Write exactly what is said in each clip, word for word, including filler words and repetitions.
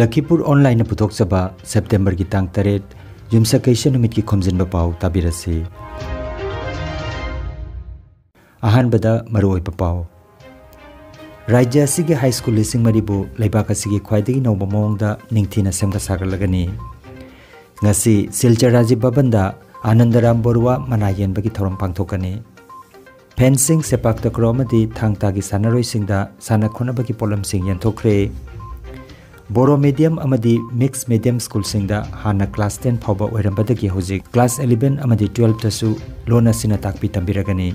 ꯂꯈꯤꯄꯨꯔ ꯑꯣꯟꯂꯥꯏꯟꯅ ꯄꯨꯊꯣꯛꯆꯕ ꯁꯦꯞꯇꯦꯝꯕꯔꯒꯤ ꯇꯥꯡ ꯇꯔꯦꯠ, ꯌꯨꯝꯁꯀꯩꯁ ꯅꯨꯃꯤꯠꯀꯤ ꯈꯣꯝꯖꯤꯟꯕ ꯄꯥꯎ ꯇꯥꯕꯤꯔꯁꯤ꯫ ꯑꯍꯥꯟꯕꯗ ꯃꯔꯨꯑꯣꯏꯕ ꯄꯥꯎ꯫ ꯔꯥꯖ꯭ꯌ ꯑꯁꯤꯒꯤ ꯍꯥꯏ ꯁ꯭ꯀꯨꯜ ꯂꯤꯁꯤꯡ ꯃꯔꯤꯕꯨ ꯂꯩꯕꯥꯛ ꯑꯁꯤꯒꯤ ꯈ꯭ꯋꯥꯏꯗꯒꯤ ꯅꯧꯕ ꯃꯑꯣꯡꯗ ꯅꯤꯡꯊꯤꯅ ꯁꯦꯝꯒꯠ ꯁꯥꯒꯠꯂꯒꯅꯤ꯫ ꯉꯁꯤ ꯁꯤꯜꯆꯔ ꯔꯥꯖꯤꯕ ꯚꯕꯟꯗ ꯑꯥꯅꯟꯗꯔꯥꯝ ꯕꯣꯔꯨꯋꯥ ꯃꯅꯥ ꯌꯦꯟꯕꯒꯤ ꯊꯧꯔꯝ ꯄꯥꯡꯊꯣꯛꯀꯅꯤ꯫ ꯐꯦꯟꯁꯤꯡ, ꯁꯦꯄꯥꯛ ꯇꯀ꯭ꯔꯣ ꯑꯃꯗꯤ ꯊꯥꯡ ꯇꯥꯒꯤ ꯁꯥꯟꯅꯔꯣꯏꯁꯤꯡꯗ ꯁꯥꯟꯅ ꯈꯣꯠꯅꯕꯒꯤ ꯄꯣꯠꯂꯝꯁꯤꯡ ꯌꯦꯟꯊꯣꯛꯈ꯭ꯔꯦ꯫ ꯕꯣꯔꯣ ꯃꯤꯗꯤꯌꯝ ꯑꯃꯗꯤ ꯃꯤꯛꯁ ꯃꯤꯗꯤꯌꯝ ꯁ꯭ꯀꯨꯜꯁꯤꯡꯗ ꯍꯥꯟꯅ ꯀ꯭ꯂꯥꯁ ꯇꯦꯟ ꯐꯥꯎꯕ ꯑꯣꯏꯔꯝꯕꯗꯒꯤ ꯍꯧꯖꯤꯛ ꯀ꯭ꯂꯥꯁ ꯏꯂꯦꯚꯦꯟ ꯑꯃꯗꯤ ꯇꯨꯋꯦꯜꯐꯇꯁꯨ ꯂꯣꯟ ꯑꯁꯤꯅ ꯇꯥꯛꯄꯤ ꯇꯝꯕꯤꯔꯒꯅꯤ꯫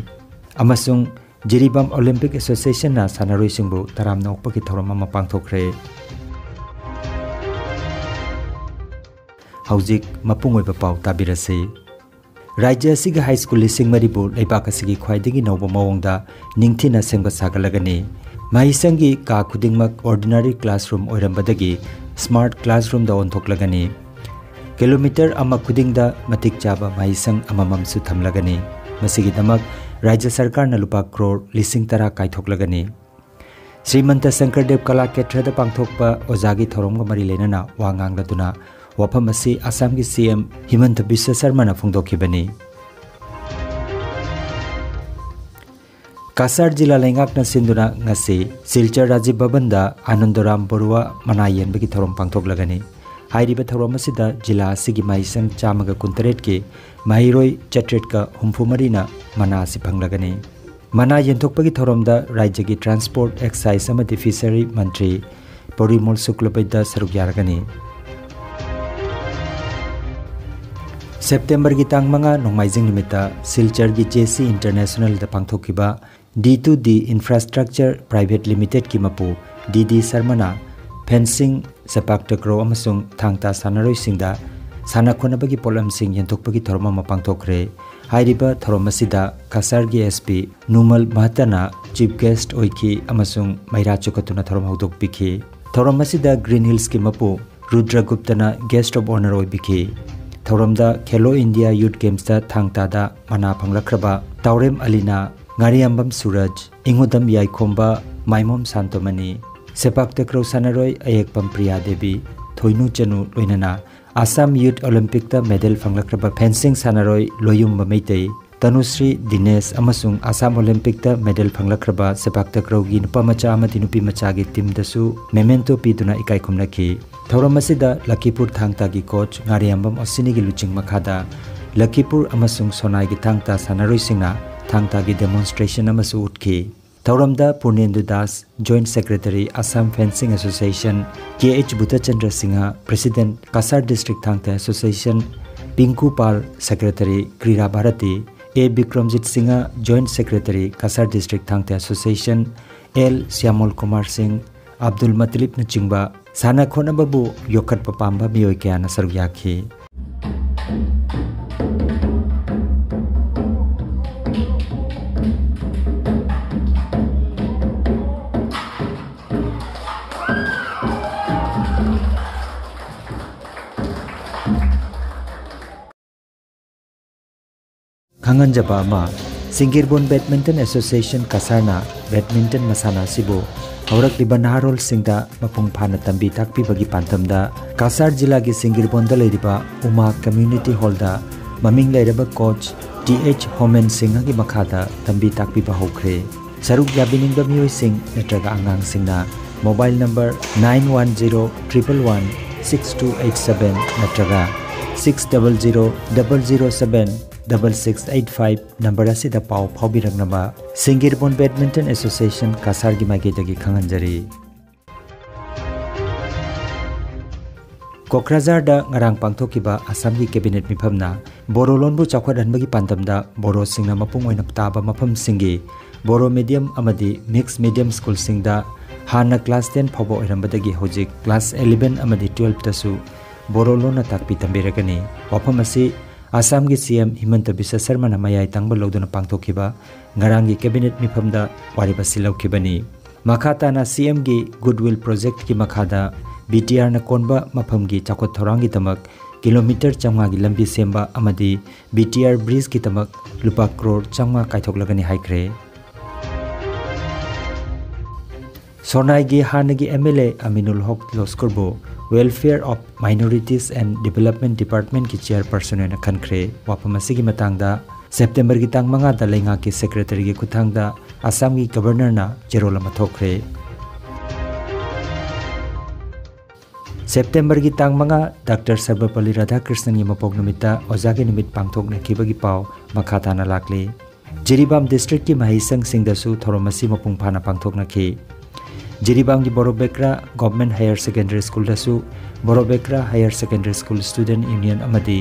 ꯑꯃꯁꯨꯡ ꯖꯤꯔꯤꯕꯥꯝ ꯑꯣꯂꯤꯝꯄꯤꯛ ꯑꯦꯁꯣꯁꯤꯌꯦꯁꯟꯅ ꯁꯥꯟꯅꯔꯣꯏꯁꯤꯡꯕꯨ ꯇꯔꯥꯝꯅ ꯑꯣꯛꯄꯒꯤ ꯊꯧꯔꯝ ꯑꯃ ꯄꯥꯡꯊꯣꯛꯈ꯭ꯔꯦ꯫ ꯍꯧꯖꯤꯛ ꯃꯄꯨꯡ ꯑꯣꯏꯕ ꯄꯥꯎ ꯇꯥꯕꯤꯔꯁꯤ꯫ ꯔꯥꯖ꯭ꯌ ꯑꯁꯤꯒꯤ ꯍꯥꯏ ꯁ꯭ꯀꯨꯜ ꯂꯤꯁꯤꯡ ꯃꯔꯤꯕꯨ ꯂꯩꯕꯥꯛ ꯑꯁꯤꯒꯤ ꯈ꯭ꯋꯥꯏꯗꯒꯤ ꯅꯧꯕ ꯃꯑꯣꯡꯗ ꯅꯤꯡꯊꯤꯅ ꯁꯦꯝꯒꯠ ꯁꯥꯒꯠꯂꯒꯅꯤ꯫ ꯃꯍꯩꯁꯪꯒꯤ ꯀꯥ ꯈꯨꯗꯤꯡꯃꯛ ꯑꯣꯔꯗꯤꯅꯔꯤ ꯀ꯭ꯂꯥꯁꯔꯨꯝ ꯑꯣꯏꯔꯝꯕꯗꯒꯤ ꯁ꯭ꯃꯥꯔꯠ ꯀ꯭ꯂꯥꯁꯔꯨꯝꯗ ꯑꯣꯟꯊꯣꯛꯂꯒꯅꯤ꯫ ꯀꯤꯂꯣꯃꯤꯇꯔ ꯑꯃ ꯈꯨꯗꯤꯡꯗ ꯃꯇꯤꯛ ꯆꯥꯕ ꯃꯍꯩꯁꯪ ꯑꯃꯃꯝꯁꯨ ꯊꯝꯂꯒꯅꯤ꯫ ꯃꯁꯤꯒꯤꯗꯃꯛ ꯔꯥꯖ꯭ꯌ ꯁꯔꯀꯥꯔꯅ ꯂꯨꯄꯥ ꯀ꯭ꯔꯣꯔ ꯂꯤꯁꯤꯡ ꯇꯔꯥ ꯀꯥꯏꯊꯣꯛꯂꯒꯅꯤ꯫ ꯁ꯭ꯔꯤꯃꯟꯇ ꯁꯪꯀꯔꯗꯦꯕ ꯀꯂꯥ ꯀꯦꯇ꯭ꯔꯗ ꯄꯥꯡꯊꯣꯛꯄ ꯑꯣꯖꯥꯒꯤ ꯊꯧꯔꯝꯒ ꯃꯔꯤ ꯂꯩꯅꯅ ꯋꯥ ꯉꯥꯡꯂꯗꯨꯅ ꯋꯥꯐꯝ ꯑꯁꯤ ꯑꯁꯥꯝꯒꯤ ꯁꯤ ꯑꯦꯝ ꯍꯤꯃꯟꯇ ꯕꯤꯁ꯭ꯋ ꯁꯔꯃꯅ ꯐꯣꯡꯗꯣꯛꯈꯤꯕꯅꯤ꯫ ꯀꯁꯥꯔ ꯖꯤꯂꯥ ꯂꯩꯉꯥꯛꯅ ꯁꯤꯟꯗꯨꯅ ꯉꯁꯤ ꯁꯤꯜꯆꯔ ꯔꯥꯖꯤꯕ ꯚꯕꯟꯗ ꯑꯥꯅꯟꯗꯔꯥꯝ ꯕꯔꯨꯋꯥ ꯃꯅꯥ ꯌꯦꯟꯕꯒꯤ ꯊꯧꯔꯝ ꯄꯥꯡꯊꯣꯛꯂꯒꯅꯤ꯫ ꯍꯥꯏꯔꯤꯕ ꯊꯧꯔꯝ ꯑꯁꯤꯗ ꯖꯤꯂꯥ ꯑꯁꯤꯒꯤ ꯃꯍꯩꯁꯪ ꯆꯥꯝꯃꯒ ꯀꯨꯟꯇꯔꯦꯠꯀꯤ ꯃꯍꯩꯔꯣꯏ ꯆꯥꯇ꯭ꯔꯦꯠꯀ ꯍꯨꯝꯐꯨ ꯃꯔꯤꯅ ꯃꯅꯥ ꯑꯁꯤ ꯐꯪꯂꯒꯅꯤ꯫ ꯃꯅꯥ ꯌꯦꯟꯊꯣꯛꯄꯒꯤ ꯊꯧꯔꯝꯗ ꯔꯥꯖ꯭ꯌꯒꯤ ꯇ꯭ꯔꯥꯟꯁꯄꯣꯔꯠ, ꯑꯦꯛꯁꯥꯏꯖ ꯑꯃꯗꯤ ꯐꯤꯁꯔꯤ ꯃꯟꯇ꯭ꯔꯤ ꯄꯣꯔꯤꯃꯣꯜ ꯁꯨꯀ꯭ꯂꯕꯩꯗ ꯁꯔꯨꯛ ꯌꯥꯔꯒꯅꯤ꯫ ꯁꯦꯞꯇꯦꯝꯕꯔꯒꯤ ꯇꯥꯡ ꯃꯉꯥ ꯅꯣꯡꯃꯥꯏꯖꯤꯡ ꯅꯨꯃꯤꯠꯇ ꯁꯤꯜꯆꯔꯒꯤ ꯖꯦ ꯁꯤ ꯏꯟꯇꯔꯅꯦꯁꯅꯦꯜꯗ ꯄꯥꯡꯊꯣꯛꯈꯤꯕ D to the infrastructure private ꯂꯤꯃꯤꯇꯦꯗꯀꯤ ꯃꯄꯨ ꯗꯤ ꯗꯤ ꯁꯔꯃꯅ ꯐꯦꯟꯁꯤꯡ, ꯁꯦꯄꯥꯛ ꯇꯀ꯭ꯔꯣ ꯑꯃꯁꯨꯡ ꯊꯥꯡ ꯇꯥ ꯁꯥꯟꯅꯔꯣꯏꯁꯤꯡꯗ ꯁꯥꯟꯅ ꯈꯣꯠꯅꯕꯒꯤ ꯄꯣꯠꯂꯝꯁꯤꯡ ꯌꯦꯟꯊꯣꯛꯄꯒꯤ ꯊꯧꯔꯝ ꯑꯃ ꯄꯥꯡꯊꯣꯛꯈ꯭ꯔꯦ꯫ ꯍꯥꯏꯔꯤꯕ ꯊꯧꯔꯝ ꯑꯁꯤꯗ ꯀꯁꯥꯔꯒꯤ ꯑꯦꯁ ꯄꯤ ꯅꯨꯃꯜ ꯃꯍꯇꯅ ꯆꯤꯐ ꯒꯦꯁ꯭ꯠ ꯑꯣꯏꯈꯤ ꯑꯃꯁꯨꯡ ꯃꯩꯔꯥ ꯆꯨꯈꯠꯇꯨꯅ ꯊꯧꯔꯝ ꯍꯧꯗꯣꯛꯄꯤꯈꯤ꯫ ꯊꯧꯔꯝ ꯑꯁꯤꯗ ꯒ꯭ꯔꯤꯟ ꯍꯤꯜꯁꯀꯤ ꯃꯄꯨ ꯔꯨꯗ꯭ꯔꯒꯨꯞꯇꯅ ꯒꯦꯁ꯭ꯠ ꯑꯣꯐ ꯑꯣꯅꯔ ꯑꯣꯏꯕꯤꯈꯤ꯫ ꯊꯧꯔꯝꯗ ꯈꯦꯂꯣ ꯏꯟꯗꯤꯌꯥ ꯌꯨꯊ ꯒꯦꯝꯁꯇ ꯊꯥꯡ ꯇꯥꯗ ꯃꯅꯥ ꯐꯪꯂꯛꯈ꯭ꯔꯕ ꯇꯥꯎꯔꯦꯝ ꯑꯂꯤꯅꯥ, ꯉꯥꯔꯤꯌꯥꯝꯕꯝ ꯁꯨꯔꯖ, ꯏꯉꯨꯗꯝ ꯌꯥꯏꯈꯣꯝꯕ, ꯃꯥꯏꯃꯣꯝ ꯁꯥꯟꯇꯃꯅꯤ, ꯁꯦꯄꯥꯛ ꯇꯀ꯭ꯔꯧ ꯁꯥꯟꯅꯔꯣꯏ ꯑꯌꯦꯛꯄꯝ ꯄ꯭ꯔꯤꯌꯥ ꯗꯦꯕꯤ, ꯊꯣꯏꯅꯨ ꯆꯅꯨ, ꯂꯣꯏꯅꯅ ꯑꯁꯥꯝ ꯌꯨꯠ ꯑꯣꯂꯤꯝꯄꯤꯛꯇ ꯃꯦꯗꯜ ꯐꯪꯂꯛꯈ꯭ꯔꯕ ꯐꯦꯟꯁꯤꯡ ꯁꯥꯟꯅꯔꯣꯏ ꯂꯣꯌꯨꯝꯕ ꯃꯩꯇꯩ, ꯇꯅꯨꯁ꯭ꯔꯤ ꯗꯤꯅꯦꯁ ꯑꯃꯁꯨꯡ ꯑꯁꯥꯝ ꯑꯣꯂꯤꯝꯄꯤꯛꯇ ꯃꯦꯗꯜ ꯐꯪꯂꯛꯈ꯭ꯔꯕ ꯁꯦꯄꯥꯛ ꯇꯀ꯭ꯔꯧꯒꯤ ꯅꯨꯄꯥ ꯃꯆꯥ ꯑꯃꯗꯤ ꯅꯨꯄꯤ ꯃꯆꯥꯒꯤ ꯇꯤꯝꯗꯁꯨ ꯃꯦꯃꯦꯟꯇꯣ ꯄꯤꯗꯨꯅ ꯏꯀꯥꯏ ꯈꯨꯝꯅꯈꯤ꯫ ꯊꯧꯔꯝ ꯑꯁꯤꯗ ꯂꯈꯤꯄꯨꯔ ꯊꯥꯡ ꯇꯥꯒꯤ ꯀꯣꯆ ꯉꯥꯔꯤꯌꯥꯝꯕꯝ ꯑꯣꯁꯤꯅꯤꯒꯤ ꯂꯨꯆꯤꯡ ꯃꯈꯥꯗ ꯂꯈꯤꯄꯨꯔ ꯑꯃꯁꯨꯡ ꯁꯣꯅꯥꯏꯒꯤ ꯊꯥꯡ ꯇꯥ ꯁꯥꯟꯅꯔꯣꯏꯁꯤꯡꯅ ꯊꯥꯡ ꯇꯥꯒꯤ ꯗꯦꯃꯣꯟꯁꯇ꯭ꯔꯦꯁꯟ ꯑꯃꯁꯨ ꯎꯠꯈꯤ꯫ ꯊꯧꯔꯝꯗ Purnendu Das, joint secretary, Assam fencing association, K H Budhchandra Singh, president, Cachar district Thang Ta association, Pinku Pal, secretary, Krira Bharti, A Bikramjit Singh, joint secretary, Cachar district Thang Ta association, L ꯁ꯭ꯌꯥꯃꯣꯜ Kumar ꯁꯤꯡ, ꯑꯕꯗꯨꯜ ꯃꯇꯂꯤꯕꯅꯆꯤꯡꯕ ꯁꯥꯟꯅ ꯈꯣꯠꯅꯕꯕꯨ ꯌꯣꯛꯈꯠꯄ ꯄꯥꯝꯕ ꯃꯤꯑꯣꯏ ꯀꯌꯥꯅ ꯁꯔꯨꯛ ꯌꯥꯈꯤ꯫ ꯈꯪꯍꯟꯖꯕ ꯑꯃ, ꯁꯤꯡꯒꯤꯔꯕꯣꯟ ꯕꯦꯗꯃꯤꯟꯇꯟ ꯑꯦꯁꯣꯁꯤꯌꯦꯁꯟ ꯀꯁꯥꯔꯅ ꯕꯦꯗꯃꯤꯟꯇꯟ ꯃꯁꯥꯟꯅ ꯑꯁꯤꯕꯨ ꯍꯧꯔꯛꯂꯤꯕ ꯅꯍꯥꯔꯣꯜꯁꯤꯡꯗ ꯃꯄꯨꯡ ꯐꯥꯅ ꯇꯝꯕꯤ ꯇꯥꯛꯄꯤꯕꯒꯤ ꯄꯥꯟꯗꯝꯗ ꯀꯁꯥꯔ ꯖꯤꯂꯥꯒꯤ ꯁꯤꯡꯒꯤꯔꯕꯣꯟꯗ ꯂꯩꯔꯤꯕ ꯎꯃꯥ ꯀꯝꯃ꯭ꯌꯨꯅꯤꯇꯤ ꯍꯣꯜꯗ ꯃꯃꯤꯡ ꯂꯩꯔꯕ ꯀꯣꯆ ꯇꯤ ꯑꯩꯆ ꯍꯣꯃꯦꯟ ꯁꯤꯡꯍꯒꯤ ꯃꯈꯥꯗ ꯇꯝꯕꯤ ꯇꯥꯛꯄꯤꯕ ꯍꯧꯈ꯭ꯔꯦ꯫ ꯁꯔꯨꯛ ꯌꯥꯕꯤꯅꯤꯡꯕ ꯃꯤꯑꯣꯏꯁꯤꯡ ꯅꯠꯇ꯭ꯔꯒ ꯑꯉꯥꯡꯁꯤꯡꯅ mobile number nine one zero triple one six two eight seven ꯅꯠꯇ꯭ꯔꯒ six double zero double zero seven double six eight five number ꯑꯁꯤꯗ ꯄꯥꯎ ꯐꯥꯎꯕꯤꯔꯛꯅꯕ ꯁꯤꯡꯒꯤꯔꯕꯣꯟ ꯕꯦꯗꯃꯤꯟꯇꯟ ꯑꯦꯁꯣꯁꯤꯌꯦꯁꯟ ꯀꯁꯥꯔꯒꯤ ꯃꯥꯏꯀꯩꯗꯒꯤ ꯈꯪꯍꯟꯖꯔꯤ꯫ ꯀꯣꯀ꯭ꯔꯥꯖꯥꯔꯗ ꯉꯔꯥꯡ ꯄꯥꯡꯊꯣꯛꯈꯤꯕ ꯑꯁꯥꯝꯒꯤ ꯀꯦꯕꯤꯅꯦꯠ ꯃꯤꯐꯝꯅ ꯕꯣꯔꯣ ꯂꯣꯟꯕꯨ ꯆꯥꯎꯈꯠꯍꯟꯕꯒꯤ ꯄꯥꯟꯗꯝꯗ ꯕꯣꯔꯣꯁꯤꯡꯅ ꯃꯄꯨꯡ ꯑꯣꯏꯅ ꯇꯥꯕ ꯃꯐꯝꯁꯤꯡꯒꯤ ꯕꯣꯔꯣ ꯃꯤꯗꯤꯌꯝ ꯑꯃꯗꯤ ꯃꯤꯛꯁ ꯃꯤꯗꯤꯌꯝ ꯁ꯭ꯀꯨꯜꯁꯤꯡꯗ ꯍꯥꯟꯅ ꯀ꯭ꯂꯥꯁ ten ꯐꯥꯎꯕ ꯑꯣꯏꯔꯝꯕꯗꯒꯤ ꯍꯧꯖꯤꯛ ꯀ꯭ꯂꯥꯁ eleven ꯑꯃꯗꯤ twelveꯇꯁꯨ ꯕꯣꯔꯣ ꯂꯣꯟꯅ ꯇꯥꯛꯄꯤ ꯇꯝꯕꯤꯔꯒꯅꯤ꯫ ꯋꯥꯐꯝ ꯑꯁꯤ ꯑꯁꯥꯝꯒꯤ ꯁꯤ ꯑꯦꯝ ꯍꯤꯃꯟꯇ ꯕꯤꯁ꯭ꯋ ꯁꯔꯃꯅ ꯃꯌꯥꯏ ꯇꯪꯕ ꯂꯧꯗꯨꯅ ꯄꯥꯡꯊꯣꯛꯈꯤꯕ ꯉꯔꯥꯡꯒꯤ ꯀꯦꯕꯤꯅꯦꯠ ꯃꯤꯐꯝꯗ ꯋꯥꯔꯦꯞ ꯑꯁꯤ ꯂꯧꯈꯤꯕꯅꯤ꯫ ꯃꯈꯥ ꯇꯥꯅ ꯁꯤ ꯑꯦꯝꯒꯤ ꯒꯨꯗꯋꯤꯜ ꯄ꯭ꯔꯣꯖꯦꯛꯠꯀꯤ ꯃꯈꯥꯗ ꯕꯤ ꯇꯤ ꯑꯥꯔꯅ ꯀꯣꯟꯕ ꯃꯐꯝꯒꯤ ꯆꯥꯎꯈꯠ ꯊꯧꯔꯥꯡꯒꯤꯗꯃꯛ ꯀꯤꯂꯣꯃꯤꯇꯔ ꯆꯥꯝꯃꯉꯥꯒꯤ ꯂꯝꯕꯤ ꯁꯦꯝꯕ ꯑꯃꯗꯤ ꯕꯤ ꯇꯤ ꯑꯥꯔ ꯕ꯭ꯔꯤꯖꯀꯤꯗꯃꯛ ꯂꯨꯄꯥ ꯀ꯭ꯔꯣꯔ ꯆꯥꯝꯃꯉꯥ ꯀꯥꯏꯊꯣꯛꯂꯒꯅꯤ ꯍꯥꯏꯈ꯭ꯔꯦ꯫ ꯁꯣꯔꯅꯥꯏꯒꯤ ꯍꯥꯟꯅꯒꯤ M L A ꯑꯃꯤꯅꯨꯜ ꯍꯣꯛ ꯂꯣꯁꯀꯨꯔꯕꯨ Welfare of Minorities and Development Departmentꯀꯤ chairperson ꯑꯣꯏꯅ ꯈꯟꯈ꯭ꯔꯦ꯫ ꯋꯥꯐꯝ ꯑꯁꯤꯒꯤ ꯃꯇꯥꯡꯗ ꯁꯦꯞꯇꯦꯝꯕꯔꯒꯤ ꯇꯥꯡ ꯃꯉꯥꯗ ꯂꯩꯉꯥꯛꯀꯤ secretaryꯒꯤ ꯈꯨꯠꯊꯥꯡꯗ ꯑꯁꯥꯝꯒꯤ governorꯅ ꯆꯦꯔꯣꯜ ꯑꯃ ꯊꯣꯛꯈ꯭ꯔꯦ꯫ ꯁꯦꯞꯇꯦꯝꯕꯔꯒꯤ ꯇꯥꯡ ꯃꯉꯥ ꯗꯥꯛꯇꯔ ꯁꯔꯕꯄꯜꯂꯤ ꯔꯥꯙꯥꯀ꯭ꯔꯤꯁꯅꯟꯒꯤ ꯃꯄꯣꯛ ꯅꯨꯃꯤꯠꯇ ꯑꯣꯖꯥꯒꯤ ꯅꯨꯃꯤꯠ ꯄꯥꯡꯊꯣꯛꯅꯈꯤꯕꯒꯤ ꯄꯥꯎ ꯃꯈꯥ ꯇꯥꯅ ꯂꯥꯛꯂꯤ꯫ ꯖꯤꯔꯤꯕꯥꯝ districtꯀꯤ ꯃꯍꯩꯁꯪꯁꯤꯡꯗꯁꯨ ꯊꯧꯔꯝ ꯑꯁꯤ ꯃꯄꯨꯡ ꯐꯥꯅ ꯄꯥꯡꯊꯣꯛꯅꯈꯤ꯫ ꯖꯤꯔꯤꯕꯥꯝꯒꯤ ꯕꯣꯔꯣꯕꯦꯀ꯭ꯔꯥ Government Higher Secondary Schoolꯗꯁꯨ ꯕꯣꯔꯣꯕꯦꯀ꯭ꯔꯥ Higher Secondary School Student Union ꯑꯃꯗꯤ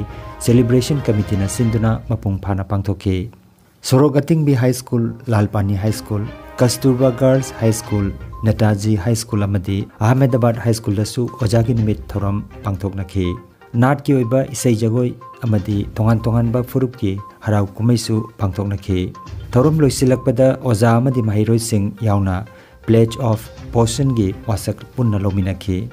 celebration committeeꯅ ꯁꯤꯟꯗꯨꯅ ꯃꯄꯨꯡ ꯐꯥꯅ ꯄꯥꯡꯊꯣꯛꯈꯤ꯫ ꯁꯣꯔꯣꯛ ꯑꯇꯤꯡꯕꯤ High School, ꯂꯥꯜꯄꯥꯅꯤ High School, ꯀꯁꯇꯨꯔꯕꯥ Girls High School, Netaji High School ꯑꯃꯗꯤ ꯑꯍꯃꯦꯗꯕꯥꯗ High Schoolꯗꯁꯨ ꯑꯣꯖꯥꯒꯤ ꯅꯨꯃꯤꯠ ꯊꯧꯔꯝ ꯄꯥꯡꯊꯣꯛꯅꯈꯤ꯫ ꯅꯥꯠꯀꯤ ꯑꯣꯏꯕ ꯏꯁꯩ ꯖꯒꯣꯏ ꯑꯃꯗꯤ ꯇꯣꯉꯥꯟ ꯇꯣꯉꯥꯟꯕ ꯐꯨꯔꯨꯞꯀꯤ ꯍꯔꯥꯎ ꯀꯨꯝꯍꯩꯁꯨ ꯄꯥꯡꯊꯣꯛꯅꯈꯤ꯫ ꯊꯧꯔꯝ ꯂꯣꯏꯁꯤꯜꯂꯛꯄꯗ ꯑꯣꯖꯥ ꯑꯃꯗꯤ ꯃꯍꯩꯔꯣꯏꯁꯤꯡ ꯌꯥꯎꯅ Pledge of Possessionꯒꯤ ꯋꯥꯁꯛ ꯄꯨꯟꯅ ꯂꯧꯃꯤꯟꯅꯈꯤ꯫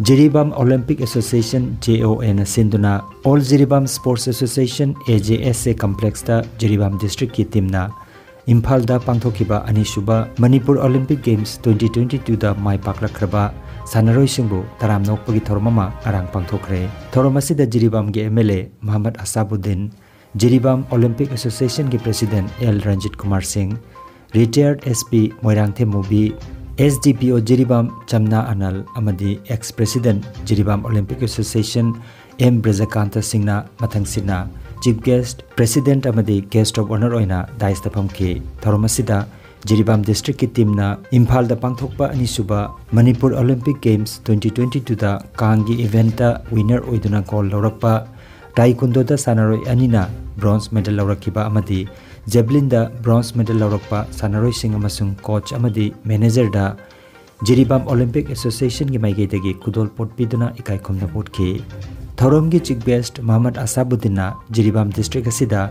ꯖꯤꯔꯤꯕꯥꯝ Olympic Association, JOAꯅ ꯁꯤꯟꯗꯨꯅ All Jiribam Sports Association, AJSA complexꯇ Jiribam districtꯀꯤ teamꯅ ꯏꯝꯐꯥꯜꯗ ꯄꯥꯡꯊꯣꯛꯈꯤꯕ ꯑꯅꯤꯁꯨꯕ Manipur Olympic Games twenty twenty twoꯗ ꯃꯥꯏ ꯄꯥꯛꯂꯛꯈ꯭ꯔꯕ ꯁꯥꯟꯅꯔꯣꯏꯁꯤꯡꯕꯨ ꯇꯔꯥꯝꯅ ꯑꯣꯛꯄꯒꯤ ꯊꯧꯔꯝ ꯑꯃ ꯉꯔꯥꯡ ꯄꯥꯡꯊꯣꯛꯈ꯭ꯔꯦ꯫ ꯊꯧꯔꯝ ꯑꯁꯤꯗ ꯖꯤꯔꯤꯕꯥꯝꯒꯤ MLA ꯃꯍꯃꯗ ꯑꯁꯥꯕꯨꯗꯗꯤꯟ, ꯖꯤꯔꯤꯕꯥꯝ Olympic Associationꯒꯤ President L Ranjit Kumar Singh, retired SP Moirangthem ꯃꯨꯕꯤ, SDPO ꯖꯤꯔꯤꯕꯥꯝ ꯆꯝꯅꯥ ꯑꯅꯜ ꯑꯃꯗꯤ ex President Jiribam Olympic Association M Brajakanta ꯁꯤꯡꯅ ꯃꯊꯪꯁꯤꯠꯅ Chief Guest, President ꯑꯃꯗꯤ Guest of Honour ꯑꯣꯏꯅ daisꯇ ꯐꯝꯈꯤ꯫ ꯊꯧꯔꯝ ꯑꯁꯤꯗ ꯖꯤꯔꯤꯕꯥꯝ districtꯀꯤ teamꯅ ꯏꯝꯐꯥꯜꯗ ꯄꯥꯡꯊꯣꯛꯄ ꯑꯅꯤꯁꯨꯕ Manipur Olympic Games twenty twenty twoꯗ ꯀꯥꯡꯒꯤ eventꯇ winner ꯑꯣꯏꯗꯨꯅ gold ꯂꯧꯔꯛꯄ ꯇꯥꯏꯀꯨꯟꯗꯣꯗ ꯁꯥꯟꯅꯔꯣꯏ ꯑꯅꯤꯅ bronze medal ꯂꯧꯔꯛꯈꯤꯕ ꯑꯃꯗꯤ javelinꯗ bronze medal ꯂꯧꯔꯛꯄ ꯁꯥꯟꯅꯔꯣꯏꯁꯤꯡ ꯑꯃꯁꯨꯡ coach ꯑꯃꯗꯤ managerꯗ ꯖꯤꯔꯤꯕꯥꯝ Olympic Associationꯒꯤ ꯃꯥꯏꯀꯩꯗꯒꯤ ꯈꯨꯗꯣꯜꯄꯣꯠ ꯄꯤꯗꯨꯅ ꯏꯀꯥꯏ ꯈꯨꯝꯅꯕ ꯎꯠꯈꯤ꯫ ꯊꯧꯔꯝꯒꯤ Chief Guest ꯃꯍꯃꯗ ꯑꯁꯥꯕꯨꯗꯗꯤꯟꯅ ꯖꯤꯔꯤꯕꯥꯝ district ꯑꯁꯤꯗ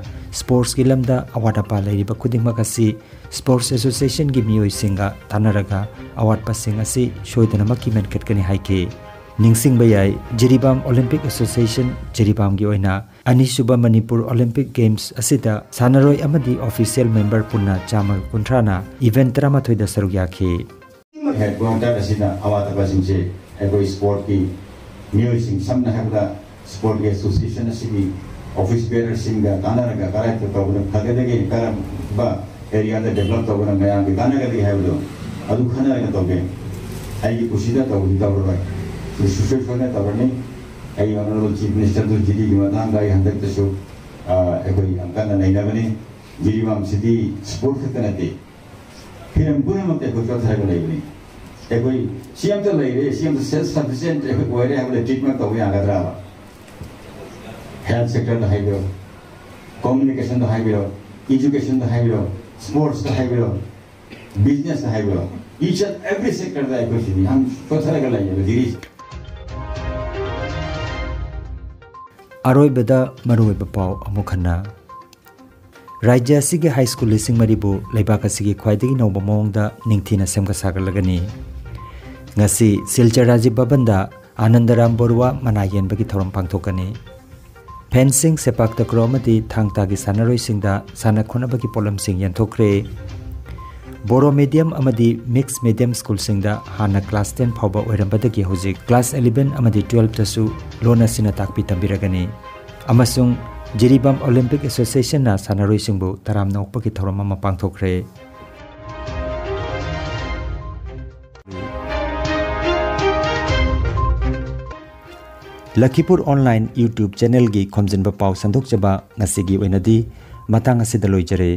sportsꯀꯤ ꯂꯝꯗ ꯑꯋꯥꯠ ꯑꯄꯥ ꯂꯩꯔꯤꯕ ꯈꯨꯗꯤꯡꯃꯛ ꯑꯁꯤ Sports Associationꯒꯤ ꯃꯤꯑꯣꯏꯁꯤꯡꯒ ꯇꯥꯟꯅꯔꯒ ꯑꯋꯥꯠꯄꯁꯤꯡ ꯑꯁꯤ ꯁꯣꯏꯗꯅꯃꯛꯀꯤ ꯃꯦꯟꯈꯠꯀꯅꯤ ꯍꯥꯏꯈꯤ꯫ ꯅꯤꯡꯁꯤꯡꯕ ꯌꯥꯏ, ꯖꯤꯔꯤꯕꯥꯝ ꯑꯣꯂꯤꯝꯄꯤꯛ ꯑꯦꯁꯣꯁꯤꯌꯦꯁꯟ, ꯖꯤꯔꯤꯕꯥꯝꯒꯤ ꯑꯣꯏꯅ ꯑꯅꯤꯁꯨꯕ ꯃꯅꯤꯄꯨꯔ ꯑꯣꯂꯤꯝꯄꯤꯛ ꯒꯦꯝꯁ ꯑꯁꯤꯗ ꯁꯥꯟꯅꯔꯣꯏ ꯑꯃꯗꯤ ꯑꯣꯐꯤꯁꯤꯌꯦꯜ ꯃꯦꯝꯕꯔ ꯄꯨꯟꯅ ꯆꯥꯝꯃꯒ ꯀꯨꯟꯊ꯭ꯔꯥꯅ ꯏꯚꯦꯟꯠ ꯇꯔꯥꯃꯥꯊꯣꯏꯗ ꯁꯔꯨꯛ ꯌꯥꯈꯤ꯫ ꯍꯦꯗꯀ꯭ꯋꯥꯇꯔ ꯑꯁꯤꯗ ꯑꯋꯥꯠ ꯑꯄꯥꯁꯤꯡꯁꯦ ꯑꯩꯈꯣꯏ ꯁ꯭ꯄꯣꯔꯠꯀꯤ ꯃꯤꯑꯣꯏꯁꯤꯡ, ꯁꯝꯅ ꯍꯥꯏꯔꯕꯗ ꯁ꯭ꯄꯣꯔꯠꯀꯤ ꯑꯦꯁꯣꯁꯤꯌꯦꯁꯟ ꯑꯁꯤꯒꯤ ꯑꯣꯐꯤꯁ ꯕꯦꯔꯔꯁꯤꯡꯒ ꯇꯥꯟꯅꯔꯒ ꯀꯗꯥꯏꯗ ꯇꯧꯕꯅ ꯐꯒꯗꯒꯦ, ꯀꯔꯝꯕ ꯑꯦꯔꯤꯌꯥꯗ ꯗꯦꯕꯂꯞ ꯇꯧꯕꯅ ꯃꯌꯥꯝꯒꯤ ꯀꯥꯟꯅꯒꯗꯒꯦ ꯍꯥꯏꯕꯗꯣ ꯑꯗꯨ ꯈꯟꯅꯔꯒ ꯇꯧꯒꯦ꯫ ꯑꯩꯒꯤ ꯀꯨꯁꯤꯗ ꯇꯧꯕꯗꯤ ꯇꯧꯔꯔꯣꯏ꯫ ꯁꯨ-, ꯁꯨꯡꯁꯣꯏ ꯁꯣꯏꯗꯅ ꯇꯧꯔꯅꯤ꯫ ꯑꯩ ꯑꯣꯅꯔꯦꯕꯜ ꯆꯤꯐ ꯃꯤꯅꯤꯁꯇꯔꯗꯨ ꯖꯤꯔꯤꯒꯤ ꯃꯇꯥꯡꯗ ꯑꯩ ꯍꯟꯗꯛꯇꯁꯨ, ꯑ, ꯑꯩꯈꯣꯏ ꯌꯥꯝ ꯀꯟꯅ ꯅꯩꯅꯕꯅꯤ꯫ ꯖꯤꯔꯤꯕꯥꯝꯁꯤꯗꯤ ꯁ꯭ꯄꯣꯔꯠ ꯈꯛꯇ ꯅꯠꯇꯦ, ꯍꯤꯔꯝ ꯄꯨꯝꯅꯃꯛꯇ ꯑꯩꯈꯣꯏ ꯆꯣꯛꯊꯔꯒ ꯂꯩꯕꯅꯤ꯫ ꯑꯩꯈꯣꯏ ꯁꯤ ꯑꯝꯇ ꯂꯩꯔꯦ, ꯁꯤ ꯑꯝꯇ ꯁꯦꯜꯐ ꯁꯐꯤꯁꯤꯌꯦꯟꯠ ꯑꯩꯈꯣꯏ ꯑꯣꯏꯔꯦ ꯍꯥꯏꯕꯗ ꯇ꯭ꯔꯤꯠꯃꯦꯟꯠ ꯇꯧꯕ ꯌꯥꯒꯗ꯭ꯔꯥꯕ? ꯍꯦꯜꯊ ꯁꯦꯛꯇꯔꯗ ꯍꯥꯏꯕꯤꯔꯣ, ꯀꯝꯃ꯭ꯌꯨꯅꯤꯀꯦꯁꯟꯗ ꯍꯥꯏꯕꯤꯔꯣ, ꯏꯖꯨꯀꯦꯁꯟꯗ ꯍꯥꯏꯕꯤꯔꯣ, ꯁ꯭ꯄꯣꯔꯠꯁꯇ ꯍꯥꯏꯕꯤꯔꯣ, ꯕꯤꯖꯤꯅꯦꯁꯇ ꯍꯥꯏꯕꯤꯔꯣ, each and every sectorꯗ ꯑꯩꯈꯣꯏ ꯁꯤꯗꯤ ꯌꯥꯝ ꯁꯣꯠꯊꯔꯒ ꯂꯩꯌꯦꯕ ꯖꯤꯔꯤꯁꯤ꯫ ꯑꯔꯣꯏꯕꯗ ꯃꯔꯨꯑꯣꯏꯕ ꯄꯥꯎ ꯑꯃꯨꯛ ꯍꯟꯅ꯫ ꯔꯥꯖ꯭ꯌ ꯑꯁꯤꯒꯤ ꯍꯥꯏ ꯁ꯭ꯀꯨꯜ ꯂꯤꯁꯤꯡ ꯃꯔꯤꯕꯨ ꯂꯩꯕꯥꯛ ꯑꯁꯤꯒꯤ ꯈ꯭ꯋꯥꯏꯗꯒꯤ ꯅꯧꯕ ꯃꯑꯣꯡꯗ ꯅꯤꯡꯊꯤꯅ ꯁꯦꯝꯒꯠ ꯁꯥꯒꯠꯂꯒꯅꯤ꯫ ꯉꯁꯤ ꯁꯤꯜꯆꯔ ꯔꯥꯖꯤꯕ ꯚꯕꯟꯗ ꯑꯥꯅꯟꯗꯔꯥꯝ ꯕꯣꯔꯨꯋꯥ ꯃꯅꯥ ꯌꯦꯟꯕꯒꯤ ꯊꯧꯔꯝ ꯄꯥꯡꯊꯣꯛꯀꯅꯤ꯫ ꯐꯦꯟꯁꯤꯡ, ꯁꯦꯄꯥꯛ ꯇꯀ꯭ꯔꯣ ꯑꯃꯗꯤ ꯊꯥꯡ ꯇꯥꯒꯤ ꯁꯥꯟꯅꯔꯣꯏꯁꯤꯡꯗ ꯁꯥꯟꯅ ꯈꯣꯠꯅꯕꯒꯤ ꯄꯣꯠꯂꯝꯁꯤꯡ ꯌꯦꯟꯊꯣꯛꯈ꯭ꯔꯦ꯫ ꯕꯣꯔꯣ ꯃꯤꯗꯤꯌꯝ ꯑꯃꯗꯤ ꯃꯤꯛꯁ ꯃꯤꯗꯤꯌꯝ ꯁ꯭ꯀꯨꯜꯁꯤꯡꯗ ꯍꯥꯟꯅ ꯀ꯭ꯂꯥꯁ ꯇꯦꯟ ꯐꯥꯎꯕ ꯑꯣꯏꯔꯝꯕꯗꯒꯤ ꯍꯧꯖꯤꯛ ꯀ꯭ꯂꯥꯁ ꯏꯂꯤꯚꯦꯟ ꯑꯃꯗꯤ ꯇꯨꯋꯦꯜꯐꯇꯁꯨ ꯂꯣꯟ ꯑꯁꯤꯅ ꯇꯥꯛꯄꯤ ꯇꯝꯕꯤꯔꯒꯅꯤ꯫ ꯑꯃꯁꯨꯡ ꯖꯤꯔꯤꯕꯥꯝ ꯑꯣꯂꯤꯝꯄꯤꯛ ꯑꯦꯁꯣꯁꯤꯌꯦꯁꯟꯅ ꯁꯥꯟꯅꯔꯣꯏꯁꯤꯡꯕꯨ ꯇꯔꯥꯝꯅ ꯑꯣꯛꯄꯒꯤ ꯊꯧꯔꯝ ꯑꯃ ꯄꯥꯡꯊꯣꯛꯈ꯭ꯔꯦ꯫ ꯂꯈꯤꯄꯨꯔ ꯑꯣꯟꯂꯥꯏꯟ YouTube ꯆꯦꯅꯦꯜꯒꯤ ꯈꯣꯝꯖꯤꯟꯕ ꯄꯥꯎ ꯁꯟꯗꯣꯛꯆꯕ ꯉꯁꯤꯒꯤ ꯑꯣꯏꯅꯗꯤ ꯃꯇꯥꯡ ꯑꯁꯤꯗ ꯂꯣꯏꯖꯔꯦ꯫